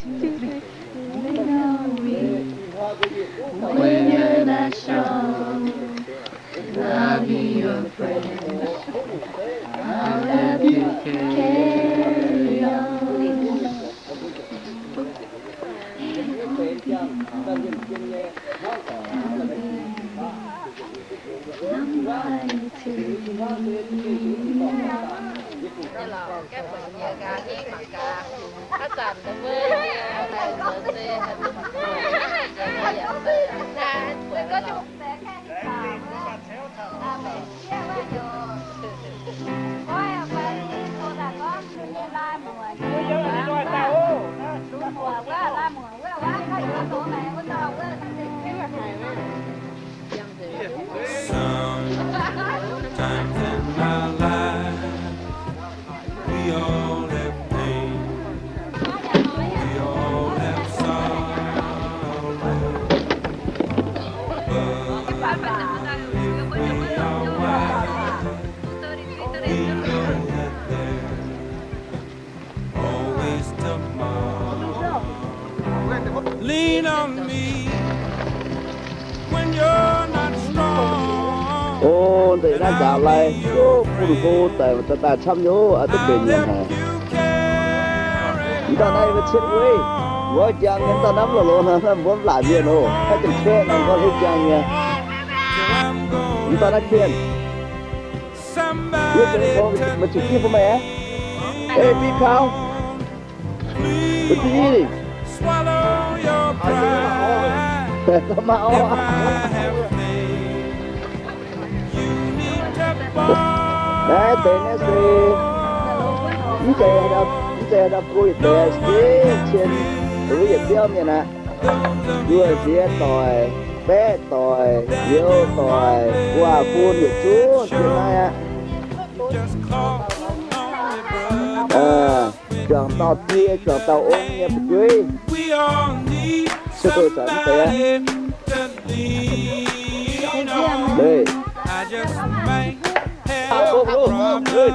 When you're not strong, I'll be your friend. I'll help you carry on. Sometimes in my life, we all have pain, we all have sorrow. But if we are wise, we know that there's always tomorrow. Lean on me when you're not strong. Ov, nzengc naaiv nzaaux lai, bun hlo daaih, daaih camv nyei, aa, duqv mbenc nyanc haic. Mv dauh naaiv yie mbuo cietv wuov, wuov jang nyei, mv dauh naaiv mv la'loz nor, mbuo mv laaic mienh oc, naaiv jangx cuotv nor, mbuo hlo jang nyei. Mv dauh naaiv kien. Yie benx fong, meih zuqc jiv bun meih aqv. Ei, big cow. Bun jiv. Maiv maaih orv. Naaiv deix naaiv se mv zeiz, mv zeiz haaix dauh go yietc deix, se cien, wuov yietc biauv mienh aqv. Nduoh nziex doic, baeqv doic, youz doic, guaax bun yietc zungv cien naaiv aqv. Juangc dauh die, juangc dauh ong nyei fu'jueiv. Sueih doh zanc mv deix aqv. Gauh hnangv mbuo.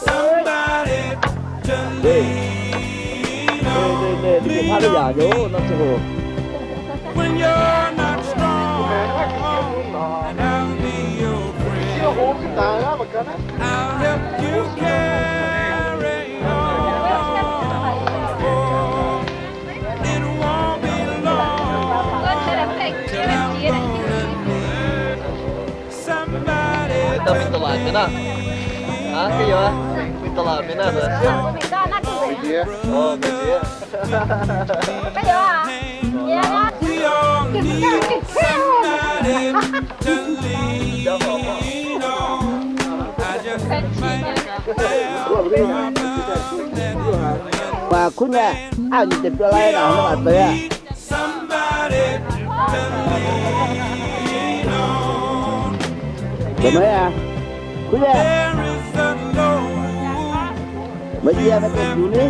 Somebody to lean on. Ninh mbuo hnangv yaac nyouz norm ziangh hoc. When you're not strong, and I'll be your friend. I'll help you carry on. It won't be long till I'm gone. Somebody. Tao mingh da'laatc ga'naaiv. Aa, ga'youz, mingh da'laatc mingh naaiv deix. Mingh da'laatc naaiv deix. Ov, mingh deix. Ga'youz aac. We all need somebody to lean on. I just might have a problem that I Waac kuv nyei, aav nyic ziepc july naaic hnangv naaic deix aqv. Somebody to lean on. Deix maiv aqv? Kuv nyei. There is a Lord. Meih yie meih deix juv ni.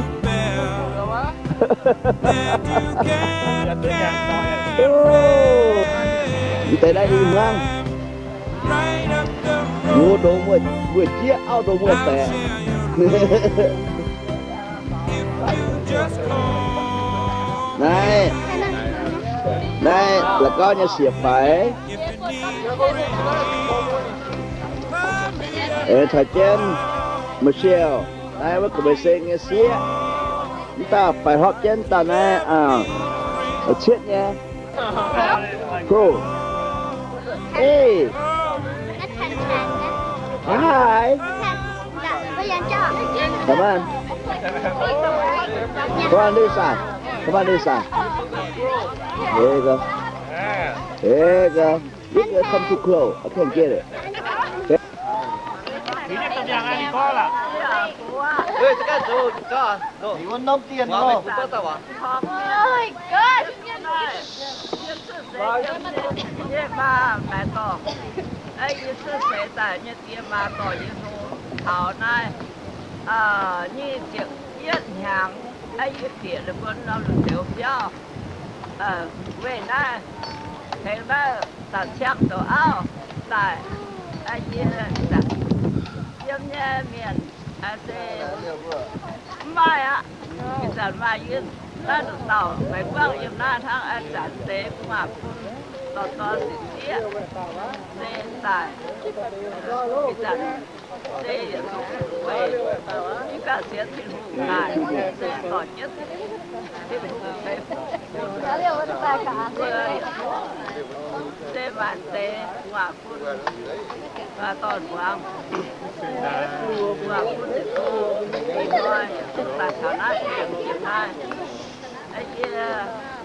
That you can carry. Mv deix naaiv i hmuangv. Right up the road. Nqox ndongx mueiz jieqv, auv ndongx mueiz baeqc. I'll show you. Naaiv, naaiv la'gauv nyei sieqv faix. Caux jienv Michelle, naaiv wuov Guoqv Meix Seng nyei sieqv. Mv dauh faix hopv jienv dauh naaiv, cietv nyei. Cool. Hey. Hi. Come on. Come on, Lisa. Come on, Lisa. There you go. There you go. Look, uh, come too close. I can't get it. Okay. Ih, wuov norm dien loh. Ih, yie cuotv seix yiem nyei maa maaiz dorh, yie cuotv seix daaih nyei die maa dorh yie hlo taux naaiv nyic ziepc yietv hnyangx, yie bieqc ninh mbuo norm nzeux biauv weih naaiv tengx naaiv da'ciangv zoux auv daaih. Yie yiem nyei mienh Se mv maaih aqv. Ih zanc maaih yie naaiv nduqc dauh feix guangv yiem naaiv hnangv. Aa, zanc deix gu'nguaaz-fun dorh dorn sic sieqv se daaih. Ih zanc se yietc zuqc weic mv baac sienx Tin-Hungh daaih, se dorh jienv Tin-Hungh ceix fuqv bun mbuo yietc zungv. Se maaih deix gu'nguaaz-fun dorn-muangz, gu'nguaaz-fun ziepc go, ih hnoi yietc zungv daaih taux naaiv, yiem naaiv. Yie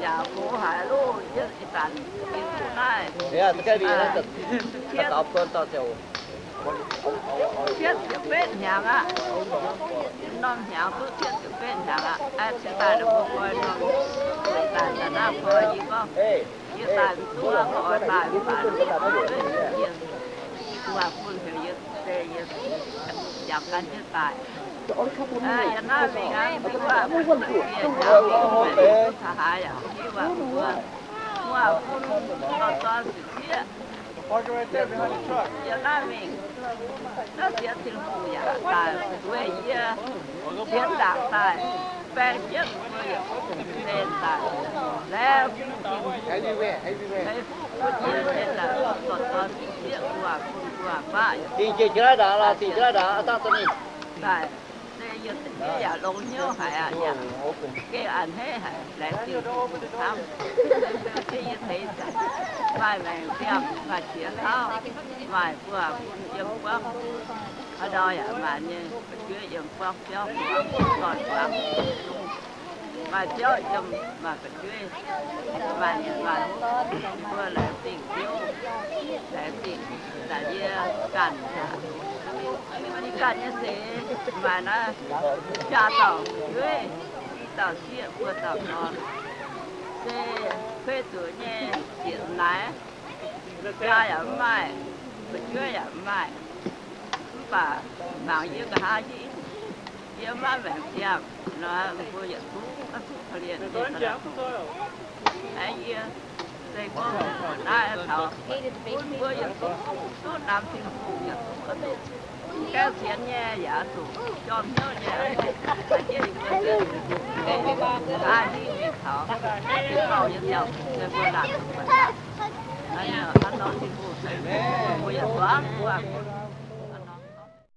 yaac gox haic loh, yie ih zanc yie duqv naaiv cietv ziepc betv hnyangx aqv. Norm hnyangx duqv cietv ziepc betv hnyangx aqv. Cingx daaih ninh mbuo koi norm, daaih daaih naaiv koi yie gorngv, yie daaih mv duqv aqv, oix daaih mv baac yie gu'nguaaz-fun heuc yie se yie jangx gan jienv daaih. Yiem naaiv mingh aqv, mv baac yie jangx mingh taux haaix yaac hiuv aqv, mbuo gu'nguaaz-fun dorh dorn sic sieqv. Yiem naaiv mingh, naaiv sienx Tin-Hungh yaac daaih weic yie sienx ndaangc daaih baeng jienv mbuo yietc zungv se daaih laengz zingh ceix fuqv bun yie se daaih dorh dorn sic sieqv gu'nguaaz-fun gu'nguaaz-faqv. Dingh jiex jienv naaiv ndaangc, dingh jienv naaiv ndaangc, aa, dangh duqv ninh. Daaih se yie, yie yaac longx hnyouv haic aqv, yaac gengh a'hneiv haic, laengz zingh Tin-Hungh hnamv. Yie deix maaih maengc ziangh, maaih qiex tauv, maaih gu'nguaaz-fun yiem buangv, haaix ndau yaac maaih nyei fu'jueiv yiem buangv biauv, gu'nguaaz-fun dorn-muangz, maaih biauv yiem, maaih fu'jueiv, maaih mienh maaih mbuo laengz zingh Ziouv, laengz zingh daaih yie ganh aqv. Yie ganh nyei seix maaih naaiv biaa dauh fu'jueiv, i dauh sieqv, buo dauh dorn, se kuei zuqc nyei zieqc naaiv, biaa yaac mv maaih, fu'jueiv yaac mv maaih. Mv baac mangc yie nqa'haav hiuv, yie maiv maengc ziangh nor, mbuo yietc zungv oix zuqc korv-lienh nyei. Aeqv, yie se gorngv naaiv taux bun mbuo yietc zungv duqv namx Tin-Hungh, yietc zungv oix zuqc gaengh sienx nyei, yaac oix zuqc jorm hnyouv nyei, oix zuqc caux jienv yie mbuo sienx Tin-Hungh, nqa'haav hiuv mingh taux, se gorngv yie ziangh hoc se mbuo laanh zuqc buatc aqv. Hnangv nor Tin-Hungh ceix fuqv bun mbuo yietc zungv aqv.